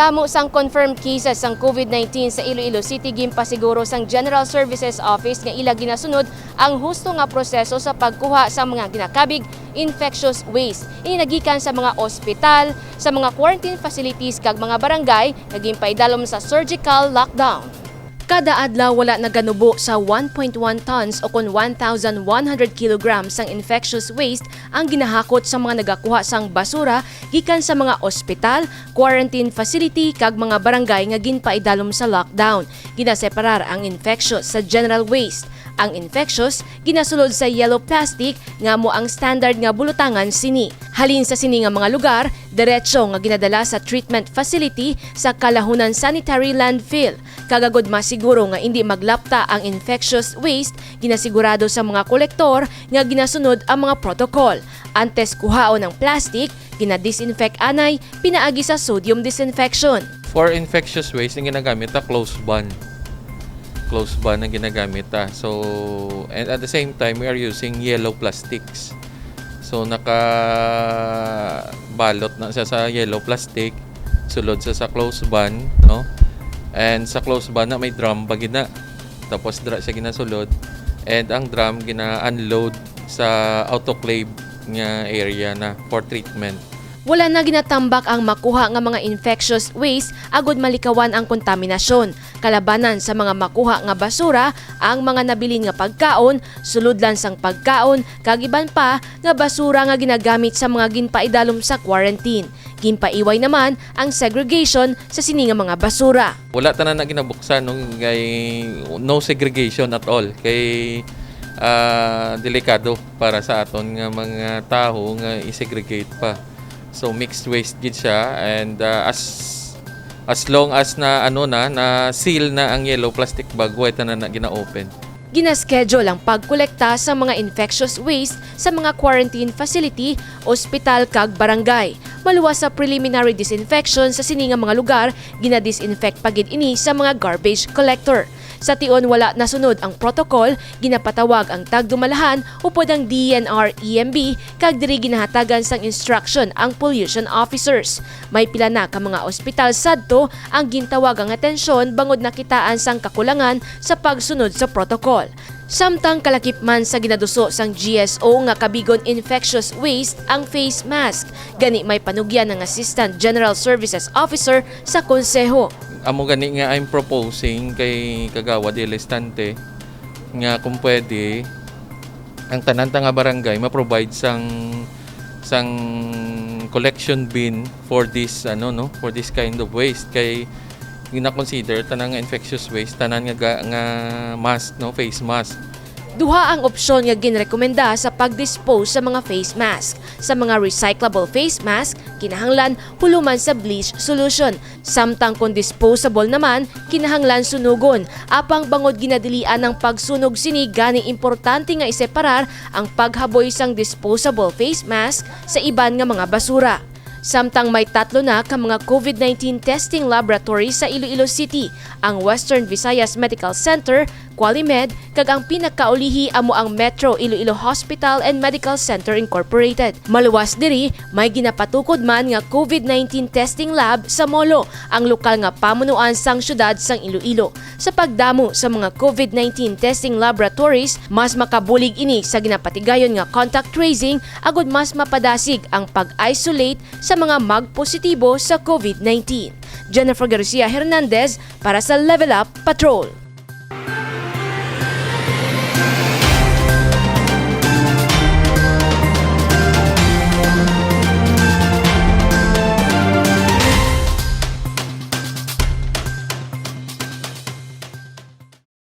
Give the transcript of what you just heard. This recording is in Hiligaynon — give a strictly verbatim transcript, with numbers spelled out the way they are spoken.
Damo sang confirmed cases sang COVID nineteen sa Iloilo City, ginpasiguro sang General Services Office nga ila ginasunod ang husto nga proseso sa pagkuha sa mga ginakabig infectious waste. Ini nagikan sa mga ospital, sa mga quarantine facilities kag mga barangay nga ginpaidalom sa surgical lockdown. Kada adlaw, wala naganubo sa one point one tons o kon one thousand one hundred kilograms sang infectious waste ang ginahakot sa mga nagakuha sang basura gikan sa mga ospital, quarantine facility, kag mga barangay nga ginpaidalom sa lockdown. Ginaseparar ang infectious sa general waste. Ang infectious ginasulod sa yellow plastic nga amo ang standard nga bulutangan sini. Halin sa sini nga mga lugar, diretso nga ginadala sa treatment facility sa Kalahunan Sanitary Landfill. Kag agud masiguro nga indi maglapta ang infectious waste, ginasigurado sa mga kolektor nga ginasunod ang mga protocol. Antes kuhaon ang plastic, gina-disinfect anay pinaagi sa sodium disinfection. For infectious waste, ang ginagamit ta, closed bin. Closed bin ang ginagamit ta. So, and at the same time, we are using yellow plastics. So, nakabalot na siya sa yellow plastic, sulod sa, sa closed bin, no? And sa closed bin na may drum pa gid na. Tapos dira siya ginasulod. And ang drum gina-unload sa autoclave nga area na for treatment. Wala na ginatambak ang makuha nga mga infectious waste agud malikawan ang kontaminasyon. Kalabanan sa mga makuha nga basura ang mga nabilin nga pagkaon, sulodlan sang pagkaon, kag iban pa nga basura nga ginagamit sa mga ginpaidalom sa quarantine. Ginpaiway naman ang segregation sa sini nga mga basura. Wala tanan na ginabuksan, no, kay no segregation at all. Kay, ah, delikado para sa aton nga mga tawo nga i-segregate pa. So, mixed waste gid siya, and, ah, as, as long as na, ano na, na seal na ang yellow plastic bag, way tanan na gina-open. Gina-schedule ang pagkolekta sa mga infectious waste sa mga quarantine facility, ospital, kag barangay. Maluwas sa preliminary disinfection sa sini nga mga lugar, gina-disinfect pa gid ini sa mga garbage collector. Sa tion wala nasunod ang protocol, ginapatawag ang tagdumalahan upod ang D E N R E M B, kag diri ginahatagan sang instruction ang pollution officers. May pila na ka mga ospital sadto ang gintawag ang atensyon bangod nakitaan sang kakulangan sa pagsunod sa protocol. Samtang kalakip man sa ginaduso sang G S O nga kabigon infectious waste ang face mask, gani may panugyan ang Assistant General Services Officer sa Konseho. Amo gani nga I'm proposing kay Kagawad Elestante nga kung pwede ang tanan ta nga barangay ma-provide sang, sang collection bin for this, ano, no, for this kind of waste, kay gina-consider tanan nga infectious waste, tanan nga ga-, nga mask, no, face mask. Duha ang opsyon nga ginrekomenda sa pag-dispose sa mga face mask. Sa mga recyclable face mask, kinahanglan huluman sa bleach solution. Samtang kon disposable naman, kinahanglan sunugon. Apang bangod ginadilian ang pagsunog sini, gani importante nga iseparar ang paghaboy sang disposable face mask sa iban nga mga basura. Samtang may tatlo na ka mga COVID nineteen testing laboratory sa Iloilo City, ang Western Visayas Medical Center, Qualimed, kag ang pinakaulihi amo ang Metro Iloilo Hospital and Medical Center Incorporated. Maluwas diri, may ginapatukod man nga COVID nineteen testing lab sa Molo, ang lokal nga pamunuan sang siyudad sang Iloilo. Sa pagdamo sa mga COVID nineteen testing laboratories, mas makabulig ini sa ginapatigayon nga contact tracing agud mas mapadasig ang pag-isolate sa mga magpositibo sa COVID nineteen. Jennifer Garcia Hernandez para sa Level Up Patrol.